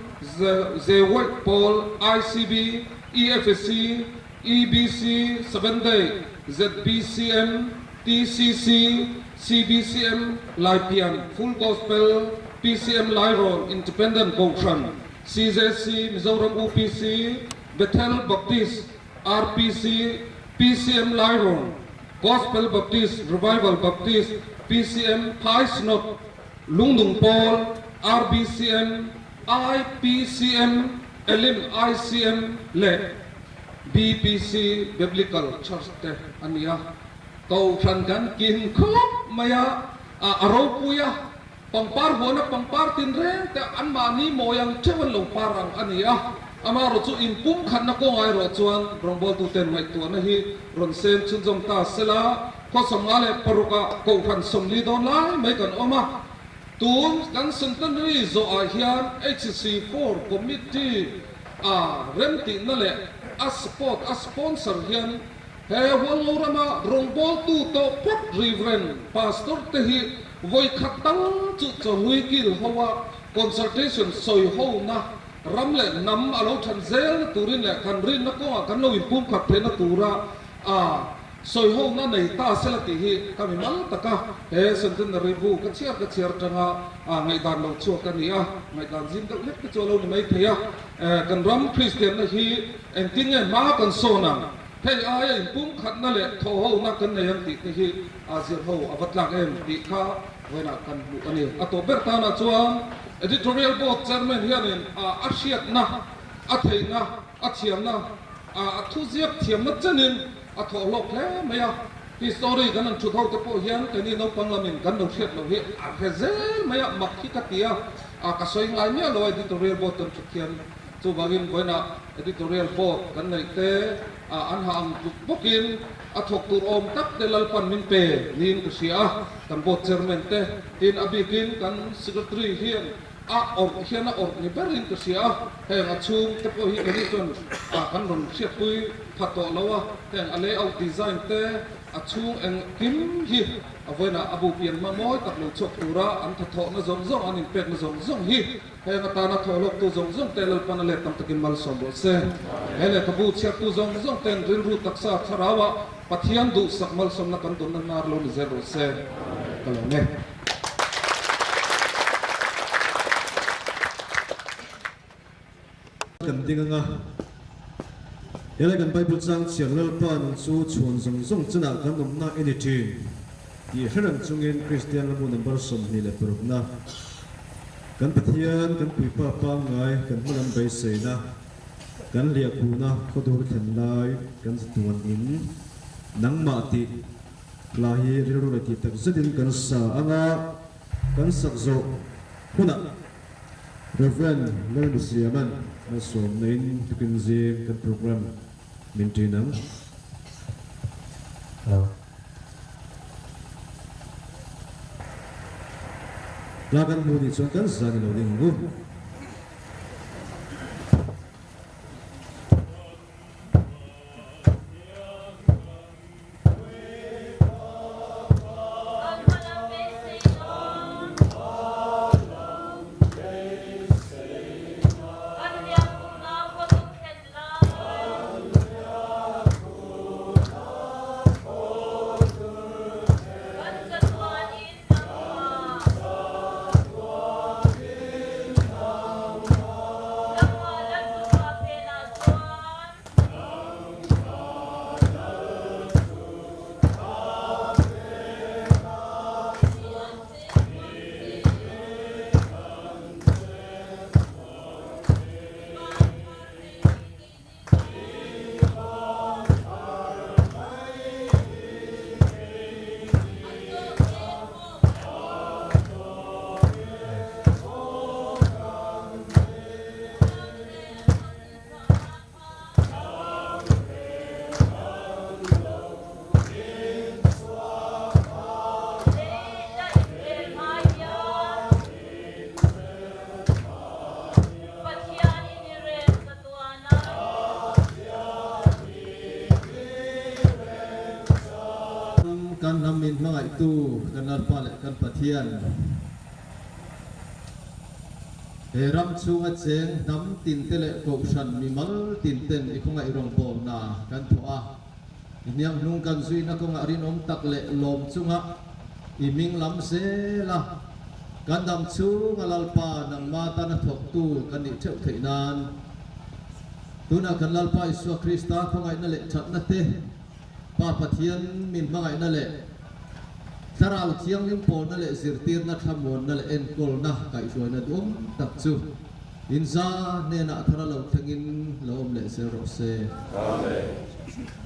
Zewait Pawl, ICB, EFC, EBC, Seventh Day, ZBCM, TCC, CBCM, Laipian, Full Gospel, PCM Lairawn, Independent Kohhran, CJC, Mizoram UPC, Bethel Baptist, RPC, PCM Lairawn, Gospel Baptist, Revival Baptist, PCM Phai Synod, Lungnung Pawl, RBCM, IPCM, Elim ICM leh BPC Biblical Church te a ni a. Kohhran kan kim khawp mai a, a ropui a, pangpar huana pangpar tin reng te anmahni mawi ang theuh an lo par ang a ni a. Amaherawh chu inpum khatna kawnga erawh chuan rawngbawltuten ngaihtuahna hi rawn sen chhunzawm ta sela, khaw 56ah kohhran 40 dawn lai mai kan awm a. Tun kan centenary zawhah hian HC4 committee a remtihna leh a support a sponsor hian he Hualngo rama rawngbawltu tawh phawt Reverend Pastor te hi vawi khat tal chu chawhlui kil hoa consultation sawi hona ram leh hnam a lo than zel na turin leh kan rinna kawngah kan lo inpum khat theihna tura a sawi hona nei ta sela tih hi ka mi mal tak a. He centenary bu ka chhiar ka chhiar atanga ngaihdan lo chhuak a ni a, ngaihdan zim deuh hlek te chu a lo ni mai thei a. Kan ram Kristianna hi engtin nge hma kan sawn ang, hei aia inpum khatna leh thaw hona kan nei ang tih te hi a zir ho a va tlak em tih kha vawiinah kan hmuh a ni. A tawp ber tanah chuan Editorial Board Chairman hianin a hriatna, a theihna, a thiamna, a thuziak thiamna chenin a thawh hlawk hle mai a. History kan han thut ho te pawh hian keini naupang lamin kan lo hriat loh hi a hre zel mai a, mak hi ka ti a, ka sawi ngai miah lo a Editorial Board kan thut hian. Chuvangin vawiinah Editorial Board kan neih te a an ha ang tluk bawkin a thawk tur awm tak te Lalpan min pe niin ka hria a, kan Board Chairman te tin a bikin kan Secretary hian a awrh hian a awrh ni berin ka hria a, heng a chhung te pawh hi keini chuan kan rawn hriatpui pha tawh lo a, heng a layout design te a chhung eng kim hi a vawiinah a bu pian hma mawi tak lo chhuak tura an thathawhna zawng zawng an inpekna zawng zawng hi Heng atana thawhlawktu zawng zawng te Lalpan a let tam takin malsawm rawh se. He lehkhabu chhiartu zawng zawng ten rilru taksa thlarauah Pathian duhsak malsawmna kan dunna hnar lo ni zel rawh se. Ka lo nge. Kan ding anga helai kan Bible chang chhiar Lalpa nung chu chhuan zawng zawng chenah kan awmna i ni thin tih hre reng chungin Kristian lamu number 26 na Kan Pathian, kan Puipa pangngai, kan hmalam beiseina, kan hliahkhuhna khawdur thlen lai kan zatuan in nangmah tih hla hi rilru leh tih tak zetin kan sa ang a, kan sak zawh hunah Rev. Lalmisiama'n malsawmna in tukin zing kan program min ṭin ang. Hello. Hla kan hmuh nih chuan kan zan i lo ding ang u. Kan hnam min hmangaihtu kan Lalpa leh kan Pathian, he ram chhunga cheng hnam tinte leh kohhran mimal tinten i khawngaih rawngbawlna kan thawh a, i hnianghnung kan zuina kawngah rinawm tak leh lawm chunga i hming lam zel a, kan dam chhunga Lalpa nangma tana thawktu kan nih theuh theih nan. Tunah kan Lalpa Isua Krista khawngaihna leh thatna te, Pa Pathian min hmangaihna leh Thlarau Thianghlim pawlna leh zirtirna thlamuanna leh enkawlna kaihhruaina duhawm tak chu inza hnenah thar a lo thlengin lo awm leh zel rawh se. Amen.